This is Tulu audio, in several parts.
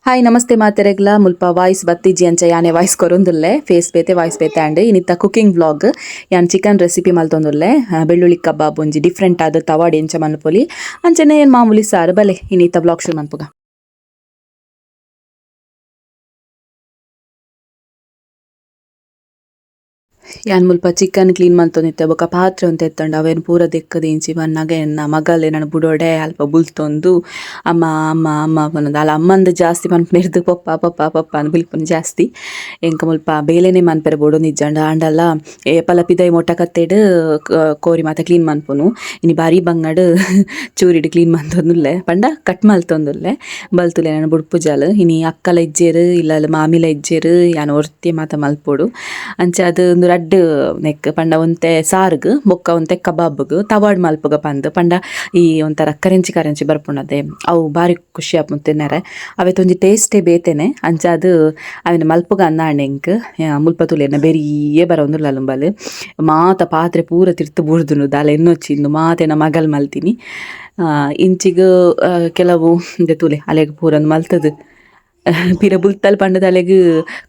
Hi ನಮಸ್ತೆ ಮಾತೆರೆಗ್ಲ ಮುಲ್ಪ ವಾಯ್ಸ್ ಬತ್ತಿಜಿ ಅಂಚ ಯಾನೆ ವಾಯ್ಸ್ ಕೊರೊಂದುಲ್ಲೆ ಫೇಸ್ ಬೇತೆ ವಾಯ್ಸ್ ಬೇತೆ ಅಂಡ್ ಇನಿತ್ತ ಕುಕಿಂಗ್ ವ್ಲಾಗ್ ಯಾನ್ ಚಿಕನ್ ರೆಸಿಪಿ ಮಲ್ತೊಂದುಲ್ಲೆ. ಬೆಳ್ಳುಳ್ಳಿ ಕಬಾಬ್ ಒಂಜಿ ಡಿಫ್ರೆಂಟ್ ಆದ್ ತವಾಡ್ ಎಂಚ ಮನ್ಪೊಲಿ ಅಂಚನೆ ಮಾಮೂಲಿ ಸಾರು ಬಲೆ ಇನಿತ್ತ ವ್ಲಾಗ್ ಶುರು ಮನ್ಪುಗ. ಯಾನ್ ಮುಲ್ಪ ಚಿಕನ್ ಕ್ಲೀನ್ ಮಲ್ತೊಂದಿತ್ತೆ ಬೊಕ ಪಾತ್ರೆ ಒಂತೆ ಇತ್ತುಂಡು ಅವೆನ್ ಪೂರ ದೆಕ್ಕುದು ಇಂಚಿ ಬನ್ನಗ ಎನ್ನ ಮಗಲ್ ಎನನ್ ಬುಡೊಡೆ ಅಲ್ಪ ಬುಲ್ತೊಂದು ಅಮ್ಮ ಅಮ್ಮ ಅಮ್ಮ ಪನೊಂದು ಅಲ್ಲ ಅಮ್ಮಂದು ಜಾಸ್ತಿ ಪನ್ಪುನೆರ್ದ್ ಪೊಪ್ಪ ಪೊಪ್ಪ ಪೊಪ್ಪ ಅಂದ್ ಬುಲ್ಪುನು ಜಾಸ್ತಿ. ಎಂಕ್ ಮುಲ್ಪ ಬೇಲೆನೆ ಮನ್ಪೆರೆ ಬೋಡೊಂದಿಜ್ಜಂಡ ಆಂಡಲ ಏಪಲ ಪಿದಯಿ ಮೊಟ್ಟ ಕತ್ತೆಡ್ ಕೋರಿ ಮಾತ ಕ್ಲೀನ್ ಮನ್ಪುನು. ಇನಿ ಬಾರಿ ಬಂಗಡ್ ಚೂರಿಡ್ ಕ್ಲೀನ್ ಮಲ್ತೊಂದುಲ್ಲೆ ಪಂಡ ಕಟ್ ಮಲ್ತೊಂದುಲ್ಲೆ ಬಲ್ತುಲೆ ಎನನ್ ಬುಡ್ಪುಜಲ್. ಇನಿ ಅಕ್ಕಲ ಇಜ್ಜೆರ್ ಇಲ್ಲಲ್ ಮಾಮಿಲ ಇಜ್ಜೆರ್ ಯಾನ್ ಒರ್ತಿ ಮಾತ ಮಲ್ಪೊಡು. ಅಂಚ ಅದು ಉಂದು ರಡ್ಡ್ ನೆಕ್ ಪಂಡ ಒಂತೆ ಸಾರ್ಗ್ ಬೊಕ್ಕ ಒಂತೆ ಕಬಾಬ್ಗ್ ತವಾಡ್ ಮಲ್ಪುಗ ಪಂದ್ ಪಂಡ ಈ ಒಂಥರ ಕರೆಂಚಿ ಕರೆಂಚಿ ಬರ್ಪುಂಡತೆ ಅವು ಬಾರಿ ಖುಷಿ ಆಪುಂಡು ತಿನ್ನರೆ ಅವೆತ ಒಂಜಿ ಟೇಸ್ಟೇ ಬೇತೆನೆ. ಅಂಚಾದ್ ಅವೆನ್ ಮಲ್ಪುಗ ಅಂದಾಂಡ ಎಂಕ್ ಮುಲ್ಪ ತೂಲೆರ್ನ ಬೆರಿಯೇ ಬರೊಂದುಲ್ಲಲ್ ಉಂಬಲ್ ಮಾತ ಪಾತ್ರೆ ಪೂರ ತಿರ್ತ್ ಬೂರ್ದುಂಡು ದಾಲ ಎನ್ನೊಚ್ಚಿ ಇಂದು ಮಾತ ಎನ್ನ ಮಗಲ್ ಮಲ್ತಿನಿ. ಇಂಚಿಗ್ ಕೆಲವು ಇಂದೆ ತೂಲೆ ಅಲೆಗ್ ಪೂರ ಮಲ್ತುದು ಪಿರ ಬುಲ್ತಲ್ ಪಂಡದ ಅಲೆಗ್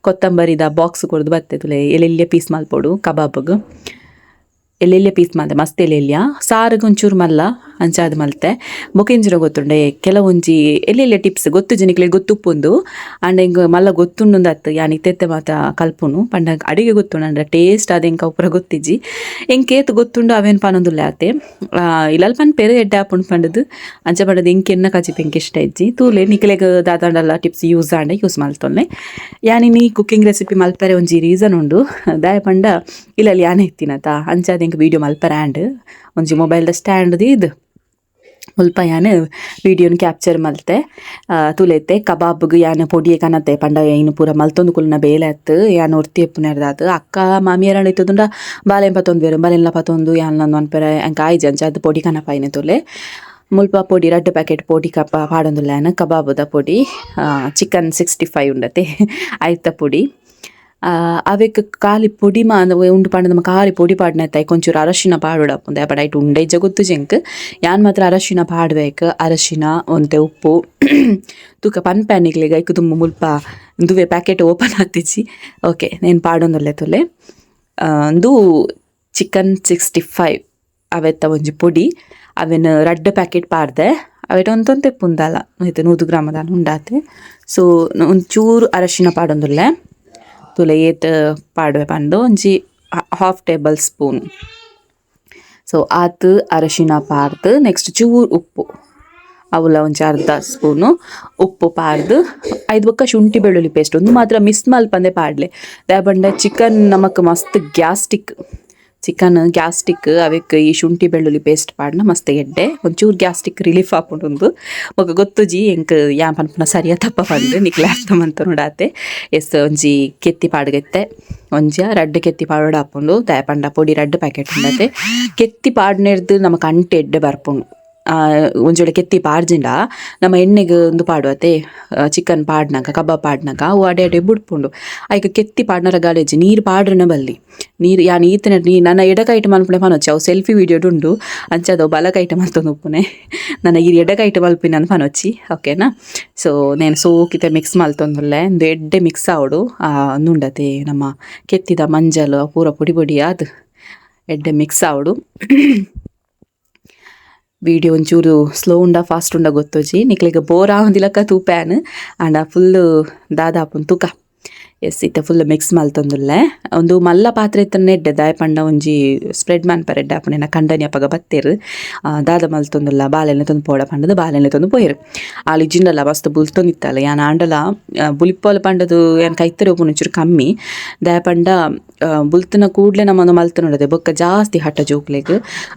ಕೊತ್ತಂಬರಿದ ಬಾಕ್ಸ್ ಕೊರ್ದು ಬತ್ತೆ ತೂಲೆ ಎಲ್ಲೆಲ್ಯ ಪೀಸ್ ಮಲ್ಪೊಡು ಕಬಾಬ್ಗ್ ಎಲ್ಲೆಲ್ಯ ಪೀಸ್ ಮಲ್ತೆ ಮಸ್ತ್ ಎಲ್ಲೆಲ್ಯ ಸಾರುಗ್ ಒಂಚೂರು ಮಲ್ಲ ಅಂಚಾದ್ ಮಲ್ತೆ. ಬೊಕ ಎಂಚಿನ ಗೊತ್ತುಂಡೆ ಕೆಲವೊಂಜಿ ಎಲ್ಲೆಲ್ಯ ಟಿಪ್ಸ್ ಗೊತ್ತು ನಿಕ್ಲೆಗ್ ಗೊತ್ತುಪ್ಪುಂದು ಆಂಡ ಎಂಕ್ ಮಲ್ಲ ಗೊತ್ತುಂಡು ಅತ್ತ್ ಯಾನ್ ಇತ್ತೆ ಮಾತ ಕಲ್ಪುನು ಪಂಡ ಅಡಿಗೆ ಗೊತ್ತುಂಡು ಅಂಡ ಟೇಸ್ಟ್ ಆದ್ ಎಂಕ್ ಅವು ಪೂರ ಗೊತ್ತಿಜ್ಜಿ. ಎಂಕ್ ಏತ್ ಗೊತ್ತುಂಡು ಅವೇನ್ ಪನೊಂದುಲ್ಲೆ ಆತೆ. ಇಲ್ಲಲ್ ಪನ್ಪೆರ್ ಎಡ್ಡೆ ಆಪುಂಡು ಪಂಡುದು ಅಂಚ ಪಂಡುದು ಎಂಕ್ ಎನ್ನ ಕಜಿಪು ಎಂಕ್ ಇಷ್ಟ ಇಜ್ಜಿ. ತೂಲೆ ನಿಕ್ಲೆಗ್ ದಾದಾಂಡಲ ಟಿಪ್ಸ್ ಯೂಸ್ ಆಂಡ ಯೂಸ್ ಮಲ್ತೊನ್ಲೆ. ಯಾನ್ ಇನಿ ಕುಕಿಂಗ್ ರೆಸಿಪಿ ಮಲ್ಪೆರೆ ಒಂಜಿ ರೀಸನ್ ಉಂಡು ದಾಯೆ ಪಂಡ ಇಲ್ಲಲ್ ಯಾನೆ ಇತ್ತಿನತ ಅಂಚಾದ್ ಎಂಕ್ ವಿಡಿಯೋ ಮಲ್ಪೆರೆ ಆಂಡ್ ಒಂಜಿ ಮೊಬೈಲ್ ದ ಸ್ಟ್ಯಾಂಡ್ ದೀದ್ ಮುಲ್ಪ ಯಾನ್ ವಿಡಿಯೋನ್ ಕ್ಯಾಪ್ಚರ್ ಮಲ್ತೆ. ತೂಲೆತ್ತೆ ಕಬಾಬ್ಗ್ ಯಾನ್ ಪೊಡಿಯೆ ಕನತೆ ಪಂಡ ಐನ್ ಪೂರ ಮಲ್ತೊಂದು ಕುಲ್ಲುನ ಬೇಲೆ ಅತ್ತ್ ಯಾನ್ ಒರ್ತಿ ಇಪ್ಪುನೆರ್ದಾದ್ ಅಕ್ಕ ಮಾಮಿಯೆರಂಡ ಇತ್ತುದುಂಡ ಬಾಲೆನ್ ಪತೊಂದುವೆರ್ ಬಾಲೆನ್ಲ ಪತೊಂದು ಯಾನ್ಲ ಮನ್ಪೆರೆ ಎಂಕ್ ಆಯಿಜಿ ಅಂಚಾದ್ ಪೊಡಿ ಕನಪಾಯಿನೆ ತೂಲೆ. ಮುಲ್ಪ ಪೊಡಿ ರಡ್ಡ್ ಪ್ಯಾಕೆಟ್ ಪೊಡಿ ಕಪ ಪಾಡೊಂದುಲ್ಲೆ ಯಾನ್ ಕಬಾಬುದ ಪೊಡಿ ಚಿಕನ್ 65 ಉಂಡತೆ ಐತ ಪೊಡಿ. ಅವೆಕ್ ಖಾಲಿ ಪೊಡಿ ಮಾ ಉಂಡು ಪಂಡ ನಮ ಖಾಲಿ ಪೊಡಿ ಪಾಡ್ನ ಒಂಚೂರು ಅರಶಿನ ಪಾಡೊಡಾಪುಂಡು ಪಂಡ ಐಟ್ ಉಂಡೆ ಇಜ್ಜ ಗೊತ್ತುಜಿ ಎಂಕ್ ಯಾನ್ ಮಾತ್ರ ಅರಶಿನ ಪಾಡ್ಬೇಕ್ ಅರಶಿನ ಒಂತೆ ಉಪ್ಪು ತೂಕ ಪನ್ಪೆ ನಿಕ್ಲೆಗ್ ಐಕ್ ದುಂಬು ಮುಲ್ಪ ಉಂದುವೇ ಪ್ಯಾಕೆಟ್ ಓಪನ್ ಆತಿಜಿ. ಓಕೆ ನೇನ್ ಪಾಡೊಂದುಲ್ಲೆ ತೂಲೆ. ಉಂದು ಚಿಕನ್ 65 ಅವೆತ್ತ ಒಂಜಿ ಪೊಡಿ ಅವೆನ್ ರಡ್ಡ್ ಪ್ಯಾಕೆಟ್ ಪಾಡ್ದೆ ಅವೆಟ್ ಒಂತೊಂತೆ ಇಪ್ಪುಂದಾಲ ಇತ್ತೆ 100 ಗ್ರಾಮದಾಲ ಉಂಡಾತೆ. ಸೊ ಒಂಚೂರು ಅರಶಿನ ಪಾಡೊಂದುಲ್ಲೆ ತೂಲೆ ಏತ್ ಪಾಡುವೆ ಪಂದ್ ಒಂಜಿ half table spoon. So ಆತ್ ಅರಶಿನ ಪಾಡ್ದ್ ನೆಕ್ಸ್ಟ್ ಚೂರು ಉಪ್ಪು ಅವುಲ ಒಂಜಿ ಅರ್ಧ ಸ್ಪೂನು ಉಪ್ಪು ಪಾಡ್ದ್ ಐದು ಬೊಕ್ಕ ಶುಂಠಿ ಬೆಳ್ಳುಳ್ಳಿ ಪೇಸ್ಟ್ ಉಂದು ಮಾತ್ರ ಮಿಸ್ ಮಲ್ಪಂದೆ ಪಾಡ್ಲೆ. ದಾಯೆ ಪಂಡ ಚಿಕನ್ ನಮಕ್ ಮಸ್ತ್ gastric chicken gastric ಅವೆಕ್ ಈ ಶುಂಠಿ ಬೆಳ್ಳುಳ್ಳಿ ಪೇಸ್ಟ್ ಪಾಡ್ನ ಮಸ್ತ್ ಎಡ್ಡೆ ಒಂಚೂರು ಗ್ಯಾಸ್ಟಿಕ್ ರಿಲೀಫ್ ಆಪುಂಡು ಉಂದು ಬೊಕ ಗೊತ್ತುಜಿ ಎಂಕ್ ಯಾನ್ ಪನ್ಪುನ ಸರಿಯಾ ತಪ್ಪ ಪಂದ್ ನಿಕ್ಲೆ ಅರ್ಥ ಮಲ್ತೊನೊಡಾತೆ. ಎಸ್ ಒಂಜಿ ಕೆತ್ತಿ ಪಾಡ್ಗೆತ್ತೆ ಒಂಜಿ ರಡ್ಡ್ ಕೆತ್ತಿ ಪಾಡೊಡಾಪುಂಡು ದಾಯೆ ಪಂಡ ಪೊಡಿ ರಡ್ಡ್ ಪ್ಯಾಕೆಟ್ ಉಂಡತೆ. ಕೆತ್ತಿ ಪಾಡ್ನೆರ್ದ್ ನಮಕ್ ಅಂಟು ಎಡ್ಡೆ ಬರ್ಪುಂಡು. ಒಂಜಿ ವೇಳೆ ಕೆತ್ತಿ ಪಾಡ್ಜಿಂಡ ನಮ ಎಣ್ಣೆಗ್ ಉಂದು ಪಾಡುವತೆ ಚಿಕನ್ ಪಾಡ್ನಗ ಕಬಾಬ್ ಪಾಡ್ನಗ ಅವು ಅಡೆ ಅಡೆ ಬುಡ್ಪುಂಡು. ಐಕ್ ಕೆತ್ತಿ ಪಾಡ್ನರ ಗಾಲೆಜ್ಜಿ ನೀರು ಪಾಡ್ರನ ಬಲ್ಲಿ ನೀರು ಯಾನ್ ಈತನ ನೀ ನನ್ನ ಎಡಕೈಟ್ ಮಲ್ಪುನೆ ಪನೊಚ್ಚಿ ಅವು ಸೆಲ್ಫಿ ವಿಡಿಯೋಡ್ ಉಂಡು ಅಂಚಾದ್ ಅವು ಬಲಕೈಟ್ ಮಲ್ತೊಂದು ಉಪ್ಪುನೆ ನನ ಈರ್ ಎಡಕೈಟ್ ಮಲ್ಪಿನಂದ್ ಪನೊಚ್ಚಿ ಓಕೆನಾ. ಸೊ ನೇನ್ ಸೋಕಿತೆ ಮಿಕ್ಸ್ ಮಲ್ತೊಂದುಲ್ಲೆ ಉಂದು ಎಡ್ಡೆ ಮಿಕ್ಸ್ ಆವೊಡು ಉಂದು ಉಂಡತೆ ನಮ್ಮ ಕೆತ್ತಿದ ಮಂಜಲ್ ಪೂರ ಪೊಡಿ ಪೊಡಿ ಆದ್ ಎಡ್ಡೆ ಮಿಕ್ಸ್ ಆವೊಡು. ವಿಡಿಯೋ ಒಂಚೂರು ಸ್ಲೋ ಉಂಡ ಫಾಸ್ಟ್ ಉಂಡ ಗೊತ್ತುಜಿ ನಿಕ್ಲೆಗ್ ಬೋರ್ ಆವಂದಿಲಕ ತೂಪೆ ಆಂಡ ಫುಲ್ ದಾದ ಆಪುಂಡು ತೂಕ. ಎಸ್ ಇತ್ತೆ ಫುಲ್ ಮಿಕ್ಸ್ ಮಲ್ತೊಂದುಲ್ಲೆ ಉಂದು ಮಲ್ಲ ಪಾತ್ರೆ ಇತ್ತುಂಡ ಎಡ್ಡೆ ದಾಯೆ ಪಂಡ ಒಂಜಿ ಸ್ಪ್ರೆಡ್ ಮನ್ಪೆರೆ ಎಡ್ಡೆ ಆಪುಂಡು ಎನ್ನ ಕಂಡನಿ ಅಪಗ ಬತ್ತೆರ್ ದಾದ ಮಲ್ತೊಂದುಲ್ಲ ಬಾಲೆನ್ ಲೆತೊಂದು ಪೋಡ ಪಂಡುದು ಬಾಲೆನ್ ಲೆತೊಂದು ಪೋಯೆರ್. ಆಲ್ ಇಜ್ಜಿಂಡಲ ಮಸ್ತ್ ಬುಲ್ತೊಂದಿತ್ತಲ್ ಯಾನ್ ಆಂಡಲ ಬುಲಿಪೊಲ್ ಪಂಡುದು ಯಾನ್ ಕೈತರೆ ಉಪ್ಪುನು ಒಂಚೂರು ಕಮ್ಮಿ ದಾಯೆ ಪಂಡ ಬುಲ್ತುನ ಕೂಡ್ಲೆ ನಮ ಉಂದು ಮಲ್ತೊನೊಡತೆ ಬೊಕ್ಕ ಜಾಸ್ತಿ ಹಠ ಜೋಕ್ಲೆಗ್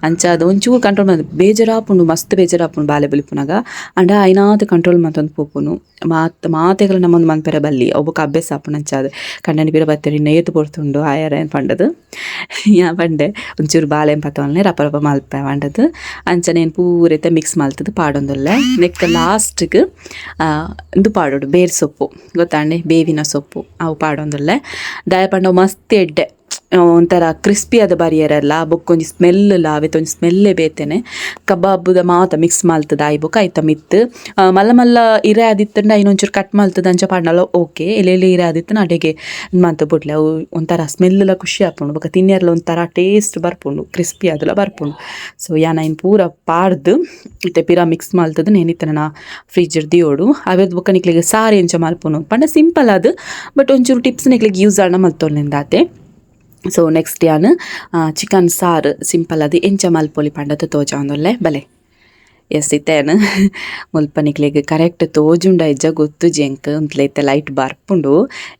ಅಂಚಾದ್ ಒಂಚೂರು ಕಂಟ್ರೋಲ್ ಮಲ್ತ್ ಬೇಜಾರಾಪುಂಡು ಮಸ್ತ್ ಬೇಜಾರಾಪುಂಡು ಬಾಲೆ ಬುಲಿಪುನಗ ಆಂಡ ಐನಾತ್ ಕಂಟ್ರೋಲ್ ಮಲ್ತೊಂದು ಪೋಪುನು ಮಾತ ಮಾತೆಗ್ಲ ನಮ ಉಂದು ಮನ್ಪೆರೆ ಬಲ್ಲಿ ಅವು ಬೊಕ ಅಭ್ಯಾಸ ಆಪುಂಡು ಅಂಚಾದ್ ಕಂಡನಿ ಪಿರ ಬತ್ತೆರ್ ಇನ್ನ ಏತ್ ಪೊರ್ತುಂಡು ಆಯೆರೆ ಪಂಡುದು ಯಾನ್ ಪಂಡೆ ಒಂಚೂರು ಬಾಲೆನ್ ಪತೊನ್ಲೆ ರಪ ರಪ ಮಲ್ಪೆ ಪಂಡುದು ಅಂಚನೆ ಯಾನ್ ಪೂರ ಇತ್ತೆ ಮಿಕ್ಸ್ ಮಲ್ತುದು ಪಾಡೊಂದುಲ್ಲೆ ನೆಕ್ಕ್ ಲಾಸ್ಟ್ ಗ್ ಉಂದು ಪಾಡೊಡು ಬೇರ್ ಸೊಪ್ಪು ಗೊತ್ತಾಂಡೆ ಬೇವಿನ ಸೊಪ್ಪು ಅವು ಪಾಡೊಂದುಲ್ಲೆ ದಾಯೆ ಪಂಡ ಅವು ಮಸ್ತ್ ಎಡ್ಡೆ. ಒಂಥರ ಕ್ರಿಸ್ಪಿ ಆದ ಬರಿಯರಲ್ಲ ಬೊಕ್ಕೊಂಜಿ ಸ್ಮೆಲ್ ಲ ಅವೆತ ಒಂಜಿ ಸ್ಮೆಲ್ಲೇ ಬೇತೆನೆ ಕಬಾಬುದ ಮಾತ ಮಿಕ್ಸ್ ಮಲ್ತದ ಆಯಿ ಬೊಕ ಐತ ಮಿತ್ತ್ ಮಲ್ಲ ಮಲ್ಲ ಇರೆ ಆದಿತ್ತಂಡ ಐನ್ ಒಂಚೂರು ಕಟ್ ಮಲ್ತದ ಅಂಚ ಪಾಡ್ಂಡಲ ಓಕೆ ಎಲೆ ಎಲೆ ಇರೆ ಆದಿತ್ತಂಡ ಅಡೆಗೆ ಮಾತ ಬುಡ್ಲೆ ಅವು ಒಂಥರ ಸ್ಮೆಲ್ ಲ ಖುಷಿ ಆಪುಂಡು ಬೊಕ ತಿನ್ಯರ್ಲ ಒಂಥರ ಟೇಸ್ಟ್ ಬರ್ಪುಂಡು ಕ್ರಿಸ್ಪಿ ಆದುಲ ಬರ್ಪುಂಡು. ಸೊ ಯಾನ್ ಐನ್ ಪೂರ ಪಾಡ್ದ್ ಇತ್ತೆ ಪಿರ ಮಿಕ್ಸ್ ಮಲ್ತದ ನೇನಿತ್ತೆ ನನ ಫ್ರಿಜ್ ದೀವೊಡು ಅವೆರ್ದ್ ಬೊಕ ನಿಕ್ಲೆಗ್ ಸಾರು ಎಂಚ ಮಲ್ಪುನು ಪಂಡ ಸಿಂಪಲ್ ಆದ್ ಬಟ್ ಒಂಚೂರು ಟಿಪ್ಸ್ ನಿಕ್ಲೆಗ್ ಯೂಸ್ ಆಂಡ ಮಲ್ತೊನ್ಲೆಂದಾತೆ. ಸೊ ನೆಕ್ಸ್ಟ್ ಯಾನ್ ಚಿಕನ್ ಸಾರು ಸಿಂಪಲ್ ಆದ್ ಎಂಚ ಮಲ್ಪೊಲಿ ಪಂಡದ್ ತೋಜಾವೊಂದುಲ್ಲೆ ಬಲೆ. ಎಸ್ ಇತ್ತೆ ಮುಲ್ಪ ನಿಕ್ಲೆಗ್ ಕರೆಕ್ಟ್ ತೋಜುಂಡ ಇಜ್ಜ ಗೊತ್ತುಜಿ ಎಂಕ್ ಉಂತ್ಲೆ ಇತ್ತೆ ಲೈಟ್ ಬರ್ಪುಂಡು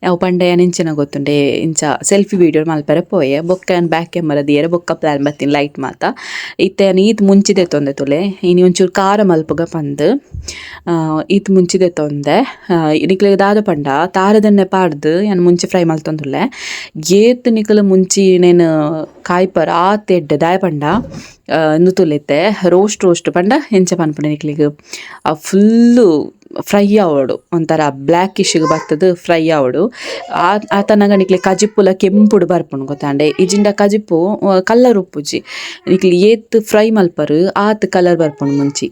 ಅವು ಪಂಡ ಯಾನ್ ಎಂಚಿನ ಗೊತ್ತುಂಡೆ ಇಂಚ ಸೆಲ್ಫಿ ವೀಡಿಯೋ ಮಲ್ಪೆರೆ ಪೋಯೆ ಬೊಕ್ಕ ಯಾನ್ ಬ್ಯಾಕ್ ಕ್ಯಾಮರಾ ದೀಯೆರೆ ಬೊಕ್ಕ ಪ್ಲಾನ್ ಬತ್ತಿನ ಲೈಟ್ ಮಾತ. ಇತ್ತೆ ಯಾನ್ ಈತ್ ಮುಂಚಿ ದೆತ್ತೊಂದೆ ತೂಲೆ ಇನಿ ಒಂಚೂರು ಖಾರ ಮಲ್ಪುಗ ಪಂದ್ ಈತ್ ಮುಂಚಿ ದೆತ್ತೊಂದೆ ನಿಕ್ಲೆಗ್ ದಾದ ಪಂಡ ತಾರದೆಣ್ಣೆ ಪಾಡ್ದ್ ಯಾನ್ ಮುಂಚಿ ಫ್ರೈ ಮಲ್ತೊಂದುಲ್ಲೆ ಏತ್ ನಿಕುಲು ಮುಂಚಿ ನೇನ್ ಕಾಯ್ಪರ್ ಆತ್ ಎಡ್ಡೆ ದಾಯೆ ಪಂಡ ಇಂದು ತೂಲೆ ರೋಸ್ಟ್ ರೋಸ್ಟ್ ಪಂಡ ಎಂಚ ಪನ್ಪುಂಡು ನಿಕ್ಲೆಗ್ ಆ ಫುಲ್ಲು ಫ್ರೈ ಆವೊಡು ಒಂಥರ ಬ್ಲ್ಯಾಕಿಶ್ ಬತ್ತದ್ ಫ್ರೈ ಆವೊಡು ಆತನಗ ನಿಕ್ಲೆ ಕಜಿಪುಲ ಕೆಂಪುಡು ಬರ್ಪುಂಡು ಗೊತ್ತಾಂಡೆ ಇಜಿಂಡ ಕಜಿಪು ಕಲರ್ ಉಪ್ಪುಜಿ ನಿಕ್ಲೆ ಏತ್ ಫ್ರೈ ಮಲ್ಪರ್ ಆತ್ ಕಲರ್ ಬರ್ಪುಂಡು ಮುಂಚಿ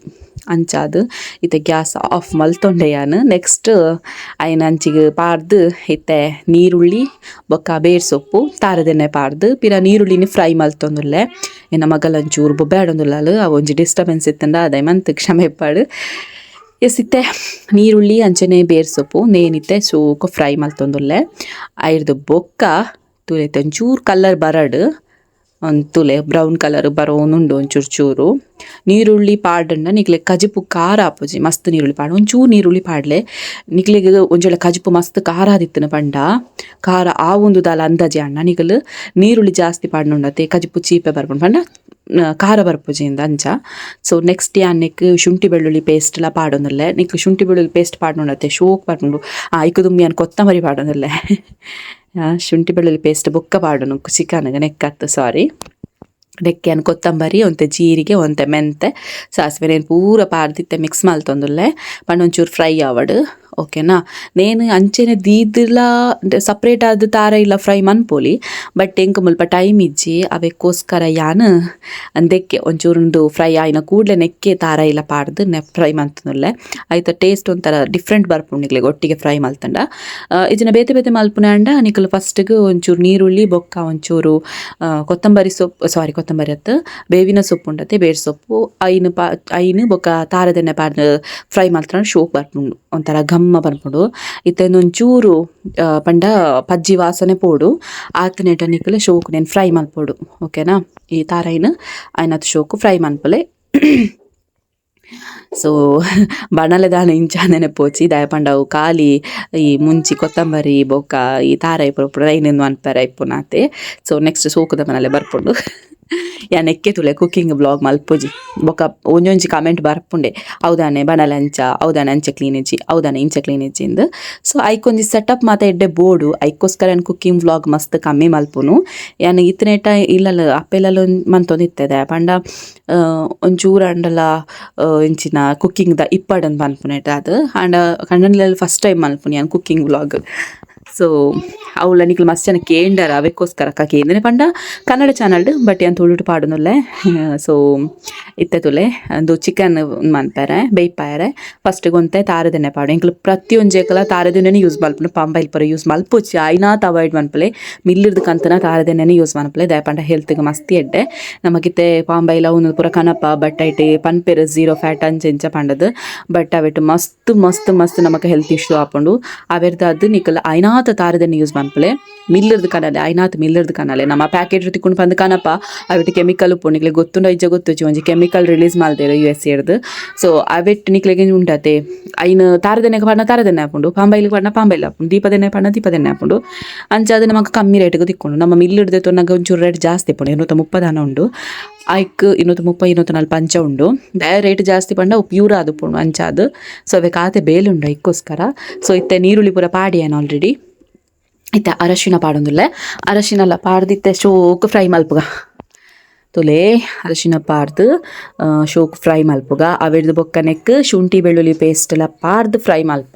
ಅಂಚಾದ್ ಇತ್ತೆ ಗ್ಯಾಸ್ ಆಫ್ ಮಲ್ತೊಂಡೆ ಯಾನ್ ನೆಕ್ಸ್ಟ್ ಐನ್ ಅಂಚಿಗ್ ಪಾಡ್ದ್ ಇತ್ತೆ ನೀರುಳ್ಳಿ ಬೊಕ್ಕ ಬೇರ್ ಸೊಪ್ಪು ತಾರದೆಣ್ಣೆ ಪಾಡ್ದ್ ಪಿರ ನೀರುಳ್ಳಿನ ಫ್ರೈ ಮಲ್ತೊಂದುಲ್ಲೆ ಎನ್ನ ಮಗಲ್ ಒಂಚೂರು ಬೊಬ್ಬೆ ಆಡೊಂದುಲ್ಲಲ್ ಅವು ಒಂಜಿ ಡಿಸ್ಟರ್ಬೆನ್ಸ್ ಇತ್ತಂಡ ಅದೇ ಮಂತ್ ಕ್ಷಮೆ ಇಪ್ಪಡ್. ಎಸ್ ಇತ್ತೆ ನೀರುಳ್ಳಿ ಅಂಚನೆ ಬೇರ್ ಸೊಪ್ಪು ನೇನಿತ್ತೆ ಸೋಕು ಫ್ರೈ ಮಲ್ತೊಂದುಲ್ಲೆ ಐರ್ದ್ ಬೊಕ್ಕ ತೂಲೆ ಒಂಚೂರು ಕಲರ್ ಬರಡ್ ತೂಲೆ ಬ್ರೌನ್ ಕಲರ್ ಬರೋನುಂಡು ಒಂಚೂರು ಚೂರು ನೀರುಳ್ಳಿ ಪಾಡ್ಂಡ ನಿಕ್ಲೆ ಕಜಿಪು ಖಾರ ಆಪುಜಿ ಮಸ್ತ್ ನೀರುಳ್ಳಿ ಪಾಡ್ ಒಂಚೂರು ನೀರುಳ್ಳಿ ಪಾಡ್ಲೆ ನಿಕ್ಲೆಗ್ ಒಂಜೊಳೆ ಕಜಿಪು ಮಸ್ತ್ ಖಾರ ಆದಿತ್ತನ ಪಂಡ ಖಾರ ಆವೊಂದು ದಾಲ ಅಂದಾಜಿ ಅಣ್ಣ ನಿಕಲ್ ನೀರುಳ್ಳಿ ಜಾಸ್ತಿ ಪಾಡ್ನುಂಡತೆ ಕಜಿಪು ಚೀಪೆ ಬರ್ಪುಂಡು ಪಂಡ ಖಾರ ಬರ್ಪುಜಿ ಅಂಚ. ಸೊ ನೆಕ್ಸ್ಟ್ ಯಾನ್ ನೆಕ್ ಶುಂಠಿ ಬೆಳ್ಳುಳ್ಳಿ ಪೇಸ್ಟ್ ಲ ಪಾಡೊಂದುಲ್ಲೆ ನಿಕ್ ಶುಂಠಿ ಬೆಳ್ಳುಳ್ಳಿ ಪೇಸ್ಟ್ ಪಾಡ್ನುಂಡತೆ ಶೋಕ್ ಬರ್ಪುಂಡು ಐಕ್ ದುಂಬು ಯಾನ್ ಕೊತ್ತಂಬರಿ ಪಾಡೊಂದುಲ್ಲೆ ಶುಂಠಿ ಬೆಳ್ಳುಳ್ಳಿ ಪೇಸ್ಟ್ ಬೊಕ್ಕ ಪಾಡುನು ಚಿಕನ್ ನೆಕ್ಕತ್ತು ಸಾರಿ ನೆಕ್ಕೆ ಯಾನ್ ಕೊತ್ತಂಬರಿ ಒಂತೆ ಜೀರಿಗೆ ಒಂತೆ ಮೆಂತೆ ಸಾಸಿವೆ ನೇನ್ ಪೂರ ಪಾಡ್ದಿತ್ತೆ ಮಿಕ್ಸ್ ಮಲ್ತೊಂದುಲ್ಲೆ ಪಂಡ ಒಂಚೂರು ಫ್ರೈ ಆವಡ್ ಓಕೆನಾ. ನೇನು ಅಂಚೆನೆ ದೀದ್ಲ ಸಪ್ರೇಟ್ ಆದ್ ತಾರ ಇಲ್ಲ ಫ್ರೈ ಮನ್ಪೊಲಿ ಬಟ್ ಎಂಕ್ ಮುಲ್ಪ ಟೈಮ್ ಇಜ್ಜಿ ಅವೆಕ್ಕೋಸ್ಕರ ಯಾನ್ ಅಂದೆಕ್ಕೆ ಒಂಚೂರುಂದು ಫ್ರೈ ಆಯಿನ ಕೂಡ್ಲೆ ನೆಕ್ಕೆ ತಾರ ಇಲ್ಲ ಪಾಡ್ದ್ ನೆ ಫ್ರೈ ಮಲ್ತೊಂದುಲ್ಲೆ ಐತ ಟೇಸ್ಟ್ ಒಂಥರ ಡಿಫ್ರೆಂಟ್ ಬರ್ಪುಂಡು ನಿಕ್ಲೆಗ್ ಒಟ್ಟಿಗೆ ಫ್ರೈ ಮಲ್ತಂಡ. ಇಜಿನ ಬೇತೆ ಬೇತೆ ಮಲ್ಪುನೆ ಆಂಡ ನಿಕುಲು ಫಸ್ಟ್ಗ್ ಒಂಚೂರು ನೀರುಳ್ಳಿ ಬೊಕ್ಕ ಒಂಚೂರು ಕೊತ್ತಂಬರಿ ಸೊಪ್ಪು ಸಾರಿ ಕೊತ್ತಂಬರಿ ಅತ್ತ್ ಬೇವಿನ ಸೊಪ್ಪು ಉಂಡತೆ ಬೇರ್ ಸೊಪ್ಪು ಐನ್ ಐನ್ ಬೊಕ್ಕ ತಾರದೆಣ್ಣೆ ಪಾಡ್ದ್ ಫ್ರೈ ಮಲ್ತಂಡ ಶೋಕ್ ಬರ್ಪುಂಡು ಒಂಥರ ಘಮ್ಮ ಬರ್ಪುಂಡು. ಇತ್ತೆ ಒಂಚೂರು ಪಂಡ ಪಜ್ಜಿ ವಾಸನೆ ಪೋಡು ಆತನೇಟ ನಿಕುಲು ಶೋಕು ನೆನ್ ಫ್ರೈ ಮಲ್ಪೊಡು ಓಕೆನಾ. ಈ ತಾರೈನ್ ಐನತ್ ಶೋಕು ಫ್ರೈ ಮನ್ಪುಲೆ. ಸೊ ಬಣಲೆ ದಾನ ಇಂಚ ನೆನಪೋಚಿ ದಾಯೆ ಪಂಡ ಅವು ಖಾಲಿ ಈ ಮುಂಚಿ ಕೊತ್ತಂಬರಿ ಬೊಕ್ಕ ಈ ತಾರಾಯಿ ಪೂರ ಐನೆಂದು ಮನ್ಪೆರೆ ಇಪ್ಪುನಾತೆ. ಸೊ ನೆಕ್ಸ್ಟ್ ಸೋಕುದ ಮನಲೆ ಬರ್ಪುಂಡು ಯಾನ್ ಎಕ್ಕೆ ತೂಲೆ ಕುಕ್ಕಿಂಗ್ ಬ್ಲಾಗ್ ಮಲ್ಪುಜಿ ಬೊಕ್ಕ ಒಂಜೊಂಜಿ ಕಮೆಂಟ್ ಬರ್ಪುಂಡೆ ಹೌದಾನೆ ಬಣಲೆ ಅಂಚ ಹೌದಾನೆ ಅಂಚ ಕ್ಲೀನ್ ಇಜ್ಜಿ ಹೌದಾನೆ ಇಂಚ ಕ್ಲೀನ್ ಇಜ್ಜಿ ಇಂದ್. ಸೊ ಐಕೊಂಜಿ ಸೆಟಪ್ ಮಾತ ಎಡ್ಡೆ ಬೋಡು ಐಕೋಸ್ಕರ ಯಾನ್ ಕುಕ್ಕಿಂಗ್ ವ್ಲಾಗ್ ಮಸ್ತ್ ಕಮ್ಮಿ ಮಲ್ಪುನು ಯಾನ್ ಇತ್ತನೇಟ ಇಲ್ಲಲ್ ಅಪ್ಪೆಲ್ಲಲ್ ಮಂತೊಂದಿತ್ತೆ ಪಂಡ ಒಂಚೂರು ಆಂಡಲ ಇಂಚಿನ ಕುಕ್ಕಿಂಗ್ ದ ಇಪ್ಪಡಂದ್ ಪನ್ಪುನೇಟ ಅದು ಆಂಡ ಕಂಡನಿಲಲ್ ಫಸ್ಟ್ ಟೈಮ್ ಮಲ್ಪುನಿ ಯಾನ್ cooking vlog. So ಅವ್ಲ ನಿಕ್ಲು ಮಸ್ತ್ ಜನ ಕೇಂಡರ ಅವೆಕ್ಕೋಸ್ಕರ ಅಕ್ಕ ಕೇಂದನೆ ಪಂಡ ಕನ್ನಡ ಚಾನಲ್ಡ್ ಬಟ್ ಯಾನ್ ತುಳುಟು ಪಾಡೊಂದುಲ್ಲೆ. ಸೊ ಇತ್ತೆ ತೂಲೆ ಉಂದು ಚಿಕನ್ ಮನ್ಪೆರೆ ಬೇಯ್ಪಾಯೆರೆ ಫಸ್ಟ್ ಒಂತೆ ತಾರದೆಣ್ಣೆ ಪಾಡು ಎಂಕ್ಲು ಪ್ರತಿಯೊಂಜೆಕಲ ತಾರದೆಣ್ಣೆನೆ ಯೂಸ್ ಮಲ್ಪುನು ಪಾಂಬಾಯಿಲ್ ಪೂರ ಯೂಸ್ ಮಲ್ಪೊಚ್ಚಿ ಐನಾತ್ ಅವಾಯ್ಡ್ ಮನ್ಪುಲೆ ಮಿಲ್ಲಿರ್ದ್ ಕಂತನ ತಾರದೆಣ್ಣೆನೆ ಯೂಸ್ ಮನ್ಪುಲೆ ದಾಯೆ ಪಂಡ ಹೆಲ್ತ್ಗ್ ಮಸ್ತ್ ಎಡ್ಡೆ ನಮಕಿತ್ತೆ ಪಾಂಬಾಯಿಲ ಉಂದು ಪೂರ ಕನಪ ಬಟ್ ಐಟ್ ಪನ್ಪೆರ್ ಝೀರೋ ಫ್ಯಾಟ್ ಅಂಚ ಇಂಚ ಪಂಡದ್ ಬಟ್ ಅವೆಟ್ ಮಸ್ತ್ ಮಸ್ತ್ ಮಸ್ತ್ ನಮಕ್ ಹೆಲ್ತ್ ಇಶ್ಯೂ ಆಪುಂಡು ಅವೆರ್ದಾದ್ ನಿಕುಲು ಐನಾತ್ ತಾರದೆಣ್ಣೆ ಯೂಸ್ ಮನ್ಪುಲೆ ಮಿಲ್ಲಿರ್ದ್ ಕನಲೆ ಐನಾತ್ ಮಿಲ್ಲಿರ್ದ್ ಕನಲೆ ನಮ್ಮ ಪ್ಯಾಕೆಟ್ ತಿಕ್ಕುಂಡು ಪಂದ್ ಕನಪ ಅವೆಟ್ ಕೆಮಿಕಲ್ ಉಪ್ಪು ನಿಕ್ಲೆಗ್ ಗೊತ್ತುಂಡ ಇಜ್ಜ ಗೊತ್ತುಜ್ಜಿ ಒಂಜಿ ಕೆಮಿಕಲ್ ರಿಲೀಸ್ ಮಲ್ದೆರ್ ಯು ಎಸ್ ಎರ್ದ್. ಸೊ ಅವೆಟ್ ನಿಕ್ಲೆಗ್ ಉಂಡತೆ ಐನ್ ತಾರದೆಣ್ಣೆಗ್ ಪಾಡ್ಂಡ ತಾರದೆಣ್ಣೆ ಆಪುಂಡು ಪಾಂಬೈಲ್ ಪಾಡ್ಂಡ ಪಾಂಬೈಲ್ ಆಪುಂಡು ದೀಪದೆಣ್ಣೆ ಪಾಡ್ಂಡ ದೀಪದೆಣ್ಣೆ ಆಪುಂಡು ಅಂಚಾದ್ ನಮಕ್ ಕಮ್ಮಿ ರೇಟ್ಗ್ ತಿಕ್ಕುಂಡು ನಮ್ಮ ಮಿಲ್ಲಿರ್ದ್ ದೆತೊನ್ನಗ ಒಂಚೂರು ರೇಟ್ ಜಾಸ್ತಿ ಉಪ್ಪುಂಡು 230 ದಾನ ಉಂಡು ಐಕ್ 230 240 ಅಂಚ ಉಂಡು ದಾಯೆ ರೇಟ್ ಜಾಸ್ತಿ ಪಂಡ ಅವು ಪ್ಯೂರ್ ಆದುಪ್ಪುಂಡು ಅಂಚಾದ್. ಸೊ ಅವೆಕ್ ಆತೆ ಬೇಲೆ ಉಂಡು ಐಕ್ಕೋಸ್ಕರ. ಸೊ ಇತ್ತೆ ನೀರುಳ್ಳಿ ಪೂರ ಪಾಡಿಯೆನ್ ಆಲ್ರೆಡಿ ಇತ್ತೆ ಅರಶಿನ ಪಾಡೊಂದುಲ್ಲೆ ಅರಶಿನಲ ಪಾಡ್ದಿತ್ತೆ ಶೋಕು ಫ್ರೈ ಮಲ್ಪುಗ ತೂಲೆ ಅರಶಿನ ಪಾಡ್ದ್ ಶೋಕು ಫ್ರೈ ಮಲ್ಪುಗ ಅವೆರ್ದ್ ಬೊಕ್ಕ ನೆಕ್ಕ್ ಶುಂಠಿ ಬೆಳ್ಳುಳ್ಳಿ ಪೇಸ್ಟ್ ಲ ಪಾಡ್ದ್ ಫ್ರೈ ಮಲ್ಪ.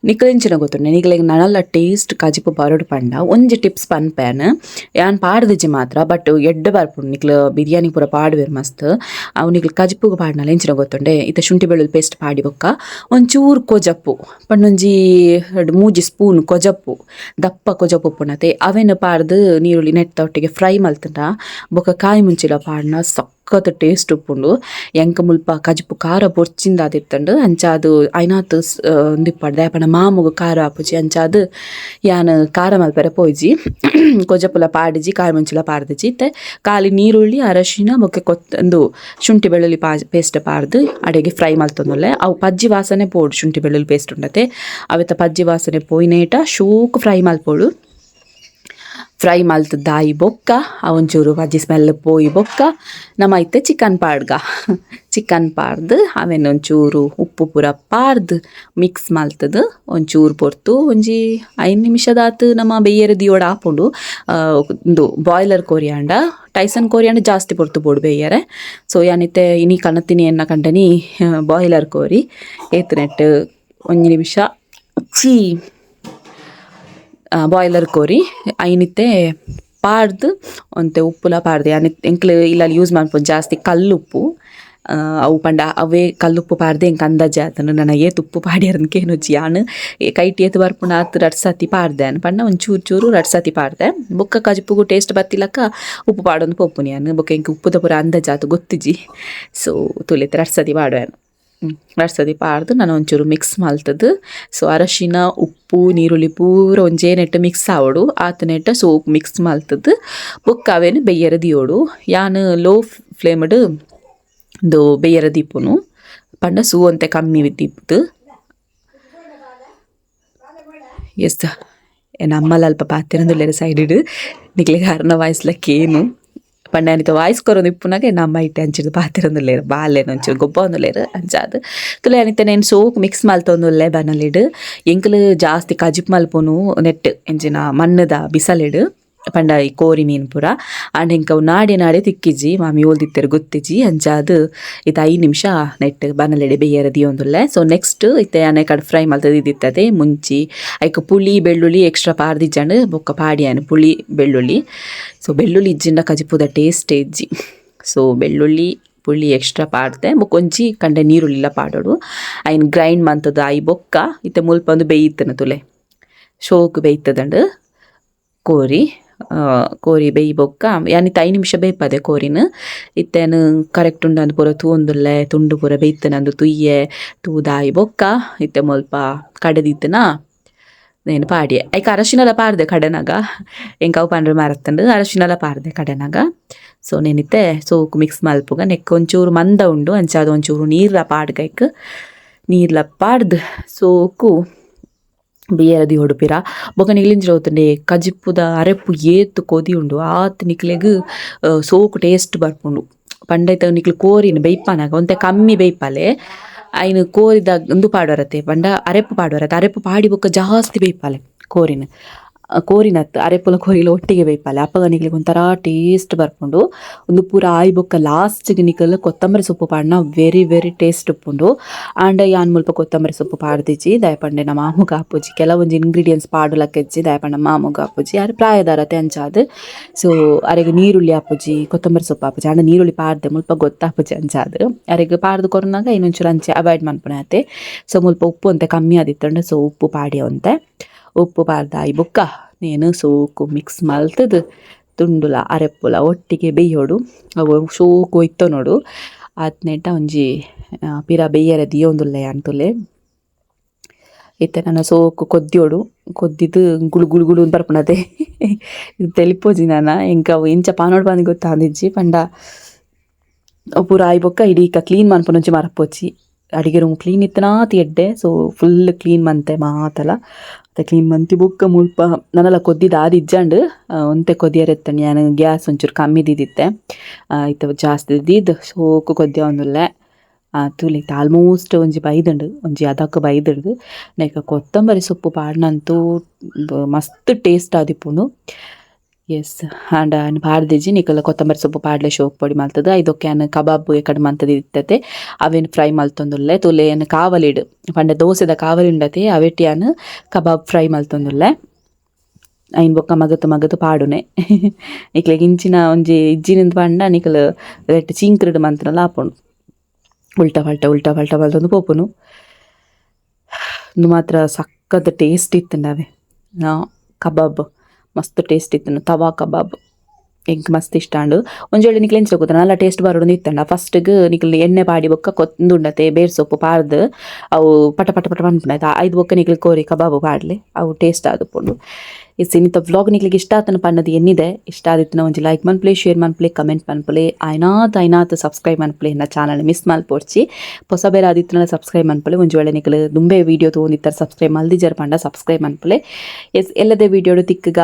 ನಿಕಲೆಂಚಿನ ಗೊತ್ತುಂಡು ನಿಕಲೆಗ್ ನನಲ ಟೇಸ್ಟ್ ಕಜಿಪು ಬರೊಡು ಪಂಡ ಒಂಜಿ ಟಿಪ್ಸ್ ಪನ್ಪೇನ್ ಯಾನ್ ಪಾಡ್ದಿಜ್ಜಿ ಮಾತ್ರ ಬಟ್ ಎಡ್ಡೆ ಬರ್ಪುಂಡು ನಿಕ್ಲು ಬಿರಿಯಾನಿ ಪೂರ ಪಾಡುವೆರ್ ಮಸ್ತ್ ಅವು ನಿಕ್ಲು ಕಜಿಪುಗು ಪಾಡ್ನಲ ಎಂಚಿನ ಗೊತ್ತುಂಡೆ ಇತ್ತೆ ಶುಂಠಿ ಬೆಳ್ಳುಳ್ಳಿ ಪೇಸ್ಟ್ ಪಾಡಿ ಬೊಕ್ಕ ಒಂಚೂರು ಕೊಜಪ್ಪು ಪಂಡೊಂಜಿ ರಡ್ಡ್ ಮೂಜಿ ಸ್ಪೂನ್ ಕೊಜಪ್ಪು ದಪ್ಪ ಕೊಜಪ್ಪು ಉಪ್ಪುನತೆ ಅವೆನ್ ಪಾಡ್ದ್ ನೀರುಳ್ಳಿ ನೆತ್ತ ಒಟ್ಟಿಗೆ ಫ್ರೈ ಮಲ್ತ್ಂಡ ಬೊಕ್ಕ ಕಾಯಿ ಮುಂಚಿಲ ಪಾಡ್ನ ಸಖತ್ ಟೇಸ್ಟ್ ಉಪ್ಪುಂಡು. ಎಂಕ್ ಮುಲ್ಪ ಕಜಿಪು ಖಾರ ಬೊರ್ಚಿಂದಾದಿತ್ತುಂಡು ಅಂಚಾದ್ ಐನಾತ್ ಉಂದಿಪ್ಪಡ್ ದಾಯೆ ಪಂಡ ಮಾಮುಗು ಖಾರ ಆಪುಜಿ ಅಂಚಾದ್ ಯಾನ್ ಖಾರ ಮಲ್ಪೆರೆ ಪೋಯಿಜಿ ಕೊಜಪುಲ ಪಾಡಿಜಿ ಕಾಯಿ ಮುಂಚಿಲ ಪಾಡ್ದಿಜಿ. ಇತ್ತೆ ಖಾಲಿ ನೀರುಳ್ಳಿ ಅರಶಿನ ಬೊಕ್ಕ ಉಂದು ಶುಂಠಿ ಬೆಳ್ಳುಳ್ಳಿ ಪೇಸ್ಟ್ ಪಾಡ್ದ್ ಅಡೆಗೆ ಫ್ರೈ ಮಲ್ತೊಂದುಲ್ಲೆ ಅವು ಪಜ್ಜಿ ವಾಸನೆ ಪೋಡು ಶುಂಠಿ ಬೆಳ್ಳುಳ್ಳಿ ಪೇಸ್ಟ್ ಉಂಡತೆ ಅವೆತ ಪಜ್ಜಿ ವಾಸನೆ ಪೋಯಿನೇಟ ಶೋಕು ಫ್ರೈ ಮಲ್ಪೊಡು. ಫ್ರೈ ಮಲ್ತ್ ದಾಯಿ ಬೊಕ್ಕ ಒಂಚೂರು ಪಜ್ಜಿ ಸ್ಮೆಲ್ ಪೋಯಿ ಬೊಕ್ಕ ನಮ ಇತ್ತೆ ಚಿಕನ್ ಪಾಡ್ಗ ಚಿಕನ್ ಪಾಡ್ದ್ ಅವೆನ್ ಒಂಚೂರು ಉಪ್ಪು ಪೂರ ಪಾಡ್ದ್ ಮಿಕ್ಸ್ ಮಲ್ತುದು ಒಂಚೂರು ಪೊರ್ತು ಒಂಜಿ 5 ನಿಮಿಷದಾತ್ ನಮ ಬೆಯ್ಯೆರೆ ದಿಯೊಡು ಆಪುಂಡು. ಉಂದು ಬಾಯ್ಲರ್ ಕೋರಿ ಆಂಡ ಟೈಸನ್ ಕೋರಿ ಆಂಡ ಜಾಸ್ತಿ ಪೊರ್ತು ಬೋಡು ಬೆಯ್ಯೆರೆ. ಸೊ ಯಾನ್ ಇತ್ತೆ ಇನಿ ಕನತಿನಿ ಎನ್ನ ಕಂಡನಿ ಬಾಯ್ಲರ್ ಕೋರಿ ಏತ್ ನೆಟ್ಟ್ ಒಂಜಿ ನಿಮಿಷ ಚೀ ಬಾಯ್ಲರ್ ಕೋರಿ ಐನಿತ್ತೆ ಪಾಡ್ದ್ ಒಂತೆ ಉಪ್ಪುಲ ಪಾಡ್ದ್ ಯಾನ್ ಎಂಕ್ಲು ಇಲ್ಲಲ್ ಯೂಸ್ ಮನ್ಪುನು ಜಾಸ್ತಿ ಕಲ್ಲುಪ್ಪು ಅವು ಪಂಡ ಅವೇ ಕಲ್ಲುಪ್ಪು ಪಾಡ್ದೆ ಎಂಕ್ ಅಂದಾಜಿ ಆತುಂಡು ನನ ಏತ್ ಉಪ್ಪು ಪಾಡ್ಯೆರ್ ಕೇನುಜಿ ಯಾನ್ ಕೈಟ್ ಏತ್ ಬರ್ಪುಂಡು ಆತ್ ರಡ್ಡ್ ಸರ್ತಿ ಪಾಡ್ದೆ ಯಾನ್ ಪಂಡ ಒಂಚೂರು ಚೂರು ರಡ್ಡ್ ಸರ್ತಿ ಪಾಡ್ದೆ ಬೊಕ್ಕ ಕಜಿಪುಗು ಟೇಸ್ಟ್ ಬತ್ತಿಲಕ್ಕ ಉಪ್ಪು ಪಾಡೊಂದು ಪೋಪುನಿ ಯಾನ್ ಬೊಕ್ಕ ಎಂಕ್ ಉಪ್ಪುದ ಪೂರ ಅಂದಾಜಿ ಆತ್ ಗೊತ್ತಿಜ್ಜಿ. ಸೊ ತೂಲೆ ರಡ್ಡ್ ಸರ್ತಿ ಪಾಡುವೆ ಯಾನ್ ರಡ್ಡ್ ಸರ್ತಿ ಪಾಡ್ದ್ ನನ ಒಂಚೂರು ಮಿಕ್ಸ್ ಮಲ್ತುದು ಸೊ ಅರಶಿನ ಉಪ್ಪು ನೀರುಳ್ಳಿ ಪೂರ ಒಂಜೇ ನೆಟ್ಟ್ ಮಿಕ್ಸ್ ಆವೊಡು ಆತ್ ನೆಟ್ಟ್ ಸೋಪ್ ಮಿಕ್ಸ್ ಮಲ್ತುದು ಬೊಕ್ಕ ಅವೆನ್ ಬೆಯ್ಯೆರೆ ದಿಯೊಡು. ಯಾನ್ ಲೋ ಫ್ಲೇಮ್ಡ್ ಉಂದು ಬೆಯ್ಯೆರೆ ದೀಪುನು ಪಂಡ ಸೂ ಒಂತೆ ಕಮ್ಮಿ ದೀಪುದು. ಎಸ್ ಎನ್ನ ಅಮ್ಮಲ ಅಲ್ಪ ಪಾತೆರೊಂದುಲ್ಲೆರ್ ಸೈಡ್ ನಿಕ್ಲೆಗ್ ಅರ್ನ ವಾಯ್ಸ್ಲ ಕೇನು ಪಂಡ ಯಾನಿತ್ತೆ ವಾಯ್ಸ್ ಕೊರೊಂದು ಇಪ್ಪುನಗ ಎನ್ನ ಅಮ್ಮ ಇತ್ತೆ ಅಂಚಿರ್ದ್ ಪಾತೆರೊಂದುಲ್ಲೆರ್ ಬಾಲೆನ್ ಒಂಚೂರು ಗೊಬ್ಬೊಂದುಲ್ಲೆರ್ ಅಂಚಾದ್ ತುಲೆ ಯಾನಿತ್ತೆ ನೆನ್ ಸೋಕು ಮಿಕ್ಸ್ ಮಲ್ತೊಂದುಲ್ಲೆ ಬನಲೆಡ್ ಎಂಕುಲು ಜಾಸ್ತಿ ಕಜಿಪು ಮಲ್ಪುನು ನೆಟ್ಟ್ ಎಂಚಿನ ಮಣ್ಣುದ ಬಿಸಲೆಡ್ ಪಂಡ ಈ ಕೋರಿ ಮೀನ್ ಪೂರ ಆಂಡ ಎಂಕ್ ಅವು ನಾಡೆ ನಾಡೆ ತಿಕ್ಕಿಜಿ ಮಾಮಿ ಓಲ್ದಿತ್ತೆರ್ ಗೊತ್ತಿಜಿ ಅಂಚಾದ್ ಇತ್ತೆ 5 ನಿಮಿಷ ನೆಟ್ಟ್ ಬನಲೆಡ್ ಬೆಯ್ಯೆರೆ ದಿಯೊಂದುಲ್ಲೆ. ಸೊ ನೆಕ್ಸ್ಟ್ ಇತ್ತೆ ಯಾನ್ ಕಡೆ ಫ್ರೈ ಮಲ್ತುದು ಇದಿತ್ತದೆ ಮುಂಚಿ ಐಕ್ ಪುಳಿ ಬೆಳ್ಳುಳ್ಳಿ ಎಕ್ಸ್ಟ್ರಾ ಪಾಡ್ದಿಜ್ಜಂಡ್ ಬೊಕ್ಕ ಪಾಡಿಯಾನ್ ಪುಳಿ ಬೆಳ್ಳುಳ್ಳಿ. ಸೊ ಬೆಳ್ಳುಳ್ಳಿ ಇಜ್ಜಿಂಡ ಕಜಿಪುದ ಟೇಸ್ಟ್ ಇಜ್ಜಿ. ಸೊ ಬೆಳ್ಳುಳ್ಳಿ ಪುಳಿ ಎಕ್ಸ್ಟ್ರಾ ಪಾಡ್ದೆ ಬೊಕ್ಕ ಒಂಜಿ ಕಂಡೆ ನೀರುಳ್ಳಿಲ ಪಾಡೊಡು ಐನ್ ಗ್ರೈಂಡ್ ಮಂತುದು ಆಯಿ ಬೊಕ್ಕ ಇತ್ತೆ ಮುಲ್ಪ ಉಂದು ಬೇಯಿತ್ತುಂಡು ತೂಲೆ ಶೋಕು ಬೇಯ್ತದಂಡು ಕೋರಿ ಕೋರಿ ಬೇಯಿ ಬೊಕ್ಕ ಯಾನ್ ಇತ್ತೆ 5 ನಿಮಿಷ ಬೇಯ್ಪದೆ ಕೋರಿನ್ ಇತ್ತೆನ್ ಕರೆಕ್ಟ್ ಉಂಡಂದು ಪೂರ ತೂವೊಂದುಲ್ಲೆ ತುಂಡು ಪೂರ ಬೇಯ್ತುನಂದು ತುಯ್ಯೆ ತೂದಾಯಿ ಬೊಕ್ಕ ಇತ್ತೆ ಮುಲ್ಪ ಕಡೆದಿತ್ತುನ ನೇನು ಪಾಡಿಯೆ ಐಕ್ ಅರಶಿನಲ ಪಾಡ್ದೆ ಕಡೆನಗ ಎಂಕ್ ಅವು ಪಂಡ್ರೆ ಮರತ್ತುಂಡು ಅರಶಿನಲ ಪಾಡ್ದೆ ಕಡೆನಗ. ಸೊ ನೆನಿತ್ತೆ ಸೋಕು ಮಿಕ್ಸ್ ಮಲ್ಪುಗ ನೆಕ್ಕ್ ಒಂಚೂರು ಮಂದ ಉಂಡು ಅಂಚಾದ್ ಒಂಚೂರು ನೀರ್ಲ ಪಾಡ್ಗ ಐಕ್ ನೀರ್ಲ ಪಾಡ್ದ್ ಸೋಕು ಬೇಯೆರೆ ದಿಯೊಡು ಪಿರ ಬೊಕ್ಕ ನಿಕ್ಲ್ ಗೊತ್ತುಂಡೆ ಕಜಿಪುದ ಅರೆಪು ಏತ್ ಕೊದಿ ಉಂಡು ಆತ್ ನಿಕ್ಲೆಗ್ ಸೋಕು ಟೇಸ್ಟ್ ಬರ್ಪುಂಡು ಪಂಡ ಇತ್ತೆ ನಿಕ್ಲು ಕೋರಿನ್ ಬೇಯ್ಪನಗ ಒಂತೆ ಕಮ್ಮಿ ಬೇಯ್ಪಲೆ ಐನ್ ಕೋರಿದ ಉಂದು ಪಾಡುವರತೆ ಪಂಡ ಅರೆಪು ಪಾಡುವರತೆ ಅರೆಪು ಪಾಡಿ ಬೊಕ್ಕ ಜಾಸ್ತಿ ಬೇಯ್ಪಲೆ ಕೋರಿನ್ ಕೋರಿನತ್ ಅರೆಪುಲ ಕೋರಿಲ ಒಟ್ಟಿಗೆ ಬೇಯ್ಪಲೆ ಅಪಗ ನಿಕ್ಲೆಗ್ ಒಂಥರ ಟೇಸ್ಟ್ ಬರ್ಪುಂಡು. ಉಂದು ಪೂರ ಆಯಿ ಬೊಕ್ಕ ಲಾಸ್ಟ್ ಗ್ ನಿಕಲ್ ಕೊತ್ತಂಬರಿ ಸೊಪ್ಪು ಪಾಡ್ನ very very taste ಉಪ್ಪುಂಡು. ಆಂಡ ಯಾನ್ ಮುಲ್ಪ ಕೊತ್ತಂಬರಿ ಸೊಪ್ಪು ಪಾಡ್ದಿಜ್ಜಿ ದಾಯೆ ಪಂಡ ಎನ್ನ ಮಾಮುಗ್ ಆಪುಜಿ ಕೆಲವೊಂಜಿ ಇಂಗ್ರೀಡಿಯೆಂಟ್ಸ್ ಪಾಡುಲಕ್ಕ ಇಜ್ಜಿ ದಾಯೆ ಪಂಡ ಮಾಮುಗ್ ಆಪುಜಿ ಆರ್ ಪ್ರಾಯದಾರತೆ ಅಂಚಾದ್. ಸೊ ಅರೆಗ್ ನೀರುಳ್ಳಿ ಆಪುಜಿ ಕೊತ್ತಂಬರಿ ಸೊಪ್ಪು ಆಪುಜಿ ಆಂಡ ನೀರುಳ್ಳಿ ಪಾಡ್ದೆ ಮುಲ್ಪ ಗೊತ್ತಾಪುಜಿ ಅಂಚಾದ್ ಅರೆಗ್ ಪಾಡ್ದ್ ಕೊರ್ನಗ ಇನ್ನೊಂಚೂರು ಅಂಚೆ ಅವಾಯ್ಡ್ ಮನ್ಪುನೆ ಆತೆ. ಸೊ ಮುಲ್ಪ ಉಪ್ಪು ಒಂತೆ ಕಮ್ಮಿ ಆದಿತ್ತುಂಡು ಸೊ ಉಪ್ಪು ಪಾಡ್ಯ ಒಂತೆ ಉಪ್ಪು ಪಾಡ್ದಾಯಿ ಬೊಕ್ಕ ನೇನು ಸೋಕು ಮಿಕ್ಸ್ ಮಲ್ತುದು ತುಂಡುಲ ಅರೆಪ್ಪುಲ ಒಟ್ಟಿಗೆ ಬೇಯೋಡು ಅವು ಸೋಕು ಇತ್ತೊನೊಡು ಆತ್ನೇಟ ಒಂಜಿ ಪಿರ ಬೇಯೆರೆ ದಿಯೊಂದುಲ್ಲೆ ಯಾನ್ ತೂಲೆ ಇತ್ತೆ ನನ ಸೋಕು ಕೊದ್ದಿಯೋಡು ಕೊದ್ದಿದ್ ಗುಳು ಗುಳು ಗುಳು ಬರ್ಪುಂಡತೆ ತೆಲಿಪೋಜಿ ನನ ಎಂಕ್ ಅವು ಎಂಚ ಪಾನೊಡು ಪಂದ್ ಗೊತ್ತಾಂದಿಜ್ಜಿ ಪಂಡ ಅವು ಪೂರ ಆಯಿ ಬೊಕ್ಕ ಇಡೀಕ ಕ್ಲೀನ್ ಮನ್ಪುನಂಚಿ ಮರಪೊಚ್ಚಿ ಅಡಿಗೆ ರೂಮ್ ಕ್ಲೀನ್ ಇತ್ತನಾತ್ ಎಡ್ಡೆ so full clean ಮಂತೆ ಮಾತಲ ಅತ್ತೆ ಕ್ಲೀನ್ ಮಂತಿ ಬೊಕ್ಕ ಮುಲ್ಪ ನನಲ ಕೊದ್ದಿದ್ ಆದಿಜ್ಜಂಡ್ ಒಂತೆ ಕೊದ್ದಿಯೆರೆ ಇತ್ತಂಡ್ ಯಾನ್ ಗ್ಯಾಸ್ ಒಂಚೂರು ಕಮ್ಮಿ ದೀದಿತ್ತೆ ಇತ್ತೆ ಜಾಸ್ತಿ ದೀದ್ ಸೋಕು ಕೊದ್ದಿಯೊಂದುಲ್ಲೆ ತೂಲೆ ಇತ್ತೆ ಆಲ್ಮೋಸ್ಟ್ ಒಂಜಿ ಬೈದುಂಡು ಒಂಜಿ ಅದಕ್ ಬೈದುಂಡು ನೆಕ್ ಕೊತ್ತಂಬರಿ ಸೊಪ್ಪು ಪಾಡ್ನಂತೂ ಮಸ್ತ್ ಟೇಸ್ಟ್ ಆದಿಪ್ಪುಂಡು. ಎಸ್, ಆಂಡ ಯಾನ್ ಪಾಡ್ದಿಜಿ. ನಿಕುಲು ಕೊತ್ತಂಬರಿ ಸೊಪ್ಪು ಪಾಡ್ಲೆ ಶೋಕ್ ಪೊಡಿ ಮಲ್ತುದು. ಐದೊಕ್ಕೆ ಯಾನ್ ಕಬಾಬ್ ಎಕಡೆ ಮಲ್ತುದು ಇತ್ತತೆ, ಅವೆನ್ ಫ್ರೈ ಮಲ್ತೊಂದುಲ್ಲೆ. ತೂಲೆ, ಯಾನ್ ಕಾವಲಿಡ್ ಪಂಡ ದೋಸೆದ ಕಾವಲಿ ಉಂಡತೆ, ಅವೆಟ್ ಯಾನ್ ಕಬಾಬ್ ಫ್ರೈ ಮಲ್ತೊಂದುಲ್ಲೆ. ಐನ್ ಬೊಕ್ಕ ಮಗತ್ ಮಗತ್ ಪಾಡುನೆ. ನಿಕ್ಲೆಗ್ ಇಂಚಿನ ಒಂಜಿ ಇಜ್ಜಿನಿಂದ್ ಪಂಡ ನಿಕುಲು ರೆಟ್ ಚೀಂಕ್ರಡ್ ಮಂತ್ನಲ ಆಪುಂಡು. ಉಲ್ಟಾ ಪಲ್ಟಾ ಉಲ್ಟಾ ಪಲ್ಟಾ ಮಲ್ತೊಂದು ಪೋಪುನು. ಉಂದು ಮಾತ್ರ ಸಕ್ಕತ್ ಟೇಸ್ಟ್ ಇತ್ತುಂಡು ಅವೆ. ಕಬಾಬ್ ಮಸ್ತ್ ಟೇಸ್ಟ್ ಇತ್ತುಂಡು. ತವಾ ಕಬಾಬ್ ಎಂಕ್ ಮಸ್ತ್ ಇಷ್ಟ ಆಂಡ್. ಒಂಜಿ ವೇಳೆ ನಿಕ್ಲೆ ಎಂಚ ಗೊತ್ತಾ, ನಲ್ಲ ಟೇಸ್ಟ್ ಬರೊಡು ಇತ್ತಂಡ ಫಸ್ಟ್ ಗ್ ನಿಕುಲು ಎಣ್ಣೆ ಪಾಡಿ ಬೊಕ್ಕ ಉಂದುಂಡತೆ ಬೇರ್ ಸೊಪ್ಪು ಪಾಡ್ದ್ ಅವು ಪಟ ಪಟ ಪಟ ಪನ್ಪುಂಡು ಆಯ್ತಾ. ಐದು ಬೊಕ್ಕ ನಿಕ್ಲೆ ಕೋರಿ ಕಬಾಬ್ ಪಾಡ್ಲೆ, ಅವು ಟೇಸ್ಟ್ ಆದುಪ್ಪುಂಡು. ಎಸ್, ಇನ್ನಿತ ವ್ಲಾಗ್ ನಿಕ್ಲೆಗ್ ಇಷ್ಟ ಆತನ ಪನ್ನದು ಎನ್ನಿದೆ. ಇಷ್ಟ ಆದಿತ್ತಿನ ಒಂಜಿ ಲೈಕ್ ಮನ್ಪುಲೆ, ಶೇರ್ ಮನ್ಪುಲೆ, ಕಮೆಂಟ್ ಮನ್ಪುಲೆ, ಆಯ್ನಾತ್ ಆಯ್ನಾತ್ ಸಬ್ಸ್ಕ್ರೈಬ್ ಮನ್ಪುಲೆ. ಎನ್ನ ಚಾನಲ್ ಮಿಸ್ ಮಲ್ಪೊಡ್ಚಿ. ಪೊಸ ಬೇರೆ ಆದಿತ್ತಿನ ಸಬ್ಸ್ಕ್ರೈಬ್ ಮನ್ಪುಲೆ. ಒಂಜಿ ವೇಳೆ ನಿಕ್ಲು ದುಂಬೆ ವಿಡಿಯೋ ತೂವೊಂದಿತ್ತರ, ಸಬ್ಸ್ಕ್ರೈಬ್ ಮಲ್ದಿಜರ್ ಪಂಡ ಸಬ್ಸ್ಕ್ರೈಬ್ ಮನ್ಪುಲೆ. ಎಸ್, ಎಲ್ಲದೆ ವಿಡಿಯೋಡು ತಿಕ್ಕುಗ.